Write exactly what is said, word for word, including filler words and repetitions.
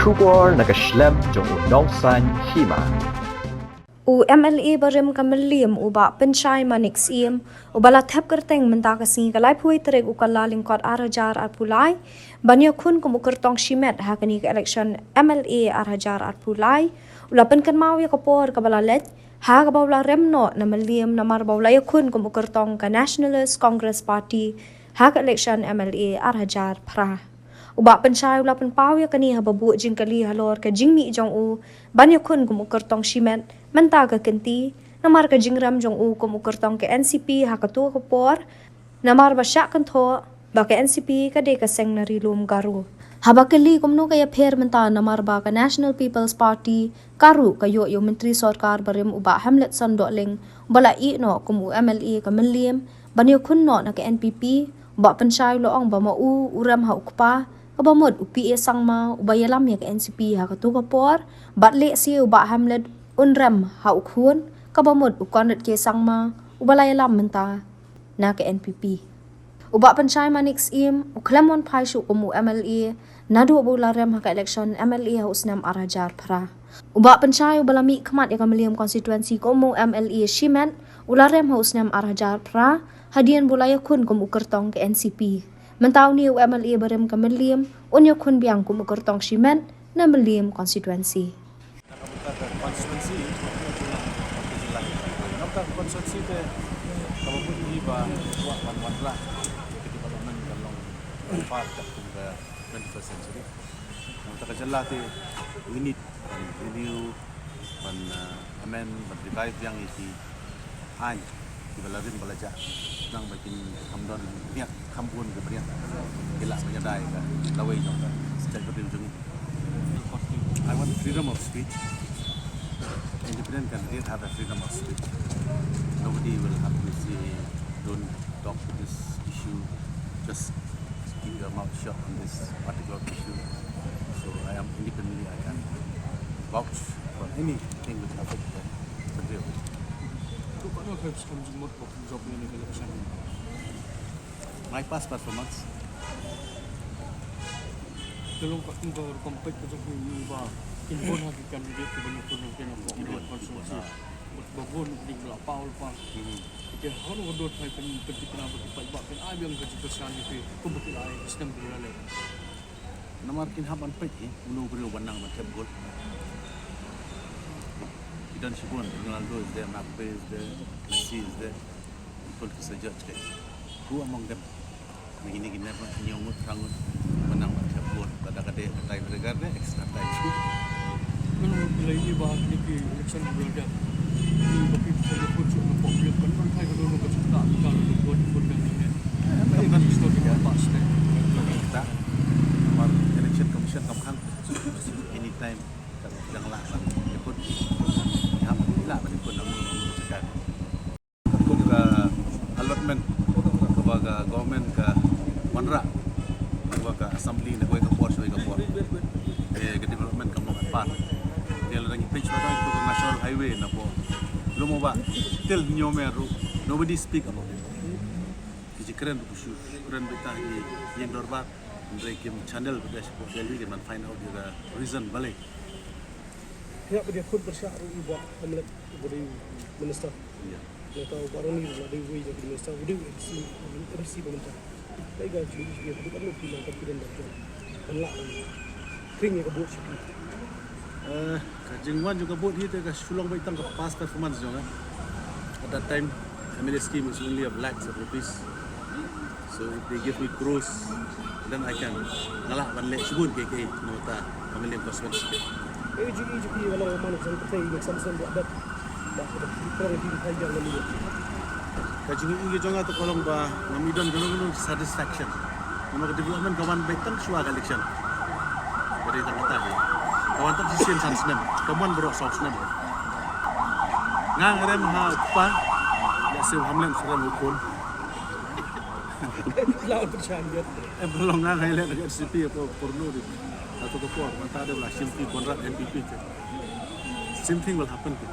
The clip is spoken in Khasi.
Khubor na ka shlem jong u nongsan hima. U M L A barim ka Mylliem u Bah Pynshai Manik Syiem, uba la thep kyrteng mynta ka sngi ka laiphew tarik u Kyllalyngkot ar hajar arphew lai, ban ïakhun kum u kyrtong shimet ha kane ka election M L A ar hajar arphew lai, u la pynkynmaw ïa ka por kaba la leit, ha kaba u la rem noh na Mylliem namar ba u la ïakhun kum u kyrtong ka Nationalist Congress Party ha ka election M L A ar hajar phra. U Bah Pynshai u la pynpaw ïa kane haba buh jingkylli halor ka jingmih jong u ban ïakhun kum u kyrtong shimet mynta ka kynti, namar ka jingrem jong u kum u kyrtong ka N C P ha kato ka por, namar ba shah kynthoh ba ka N C P ka dei ka seng na Ri Lum Garo. Haba kylli kumno ka ïapher mynta namar ba ka National People's Party ka ruh ka ïoh ïa u Myntri Sorkar barim u Bah Hamletson Dohling, uba la ïeh noh kum u M L A ka Mylliem ban ïakhun noh na ka N P P, u Bah Pynshai u la ong ba ma u u rem ha u kpa, kaba mut u P A Sangma uba ïalam ïa ka N C P ha kato ka por, bad lehse u Bah Hamlet un rem ha u khun, kaba mut u Conrad K Sangma uba la ïalam mynta na ka N P P. U Bah Pynshai Manik Syiem u khlem wan phai shuh kum u M L A naduh ba u la rem ha ka election M L A ha u snem ar hajar phra. U Bah Pynshai uba la mih khmat ïa ka Mylliem constituency kum u M L A shimet, u la rem ha u snem ar hajar phra hadien ba u la ïakhun kum u kyrtong ka N C P. Mynta une u M L A barim ka Mylliem un ïakhun biang kum u kyrtong shimet na Mylliem constituency. Ka constituency, ka jylla. Ka constituency te kaba bun hi ba kwah ban wanrah ka development ka long part ka kum ka twenty-first century. Nangta ka jylla te we need ban renew, ban, uh, amend, ban revive biang ïa ki aiñ kiba la rim ba la jah, khnang ba kin kham don bniat, kham bun ki bniat ki lah ban ïada ïa ka lawei jong ka state ka rim jong ngi. I want freedom of speech. Independent candidate have a freedom of speech. Nobody will have to say, "Don't talk to this issue. Just keep your mouth shut on this particular issue." So I am independently, I can vouch for anything which affects the country. Ka long ka kum ka rukom peit ka jong u ba kin bun ha ki candidate ki ban ïakhun ha ki na constituency. Ba bun ki ding ba la paw la pa. Ki hanu ka dot hai kan pyntikna ba ki paidbah kin ai biang ka jingkyrshan ïa ki kum ba ki la ai ka snem ba la leh. Namar kin hap ban peit hi uno u briew ban nang ban thep gol. Ki don shibun, Ronaldo is there, Mbappe is there, Messi is there. People ki sa judge ka. Who among them? Na kine ki nep hynñiew ngut, phra ngut ban nang ban thep gol. Lada ka dei ka tie breaker ne extra time. Kano phi la ïohi ba ha kine ki election ba la dep, ki ba ki phi la put shuh na pok, kan don kai ka dono ka jingktah ka la dep don put ka ne. Ka kan historical past ne. Ka kan ta. Namar Election Commission kam khang anytime ka jinglah ban put. Ïa, lah ban put namar ka kan. Kum ka allotment kaba ka government ka wanrah, kaba ka assembly na kawei ka por sha kawei ka por. Eh, ka development kam long at par. Te lada ngi peit shuwa ka national highway na pdeng Lum Bah, till hynñiew mer ruh nobody speak about it. Ki kren ruh shu kren beit ha ki ïing dorbar, hynrei kim channel beit sha Delhi, kim find out the reason balei. Ïa, ba dei khun pyrshah ruh u Bah Hamlet, ba dei minister. Ïa. Nangta u Bah Ronnie ruh la dei uwei na ki minister, u dei M C, M C ba mynta. Dei ka jingïohi ba dei ka confident ba dei ban lah ban kring ïa ka vote sha ki. Eh, ka jingwan jong ka vote hi te ka shu long beit tang ka past performance jong nga. At that time, M L A scheme is only of lakhs of rupees. So if they give me crores, then I can, nga lah ban leh shibun kiei kiei na ka bynta ka Mylliem constituency. Ka jingïohi jong phi ka long man ka jong ka pyrthei, ka sam sam ba dat. Ba ka pyrthei ka jong ka Mylliem. Ka jingïohi ka jong nga te ka long ba ngam don kano kano satisfaction. Namar ka development ka wan beit tang shuwa ka election. Ka dei tang kata hi. Ka wan tang shisien san snem. Ka wan baroh saw snem. Nga nga rem ha u kpa, ïa se u Hamlet u rem ha u khun. Lau tu chan jet. Em, long nga nga ïaleh na N C P ïa ka por no di. Atu ka por mynta dei ba la shim ki Conrad N P P te. Same thing will happen to.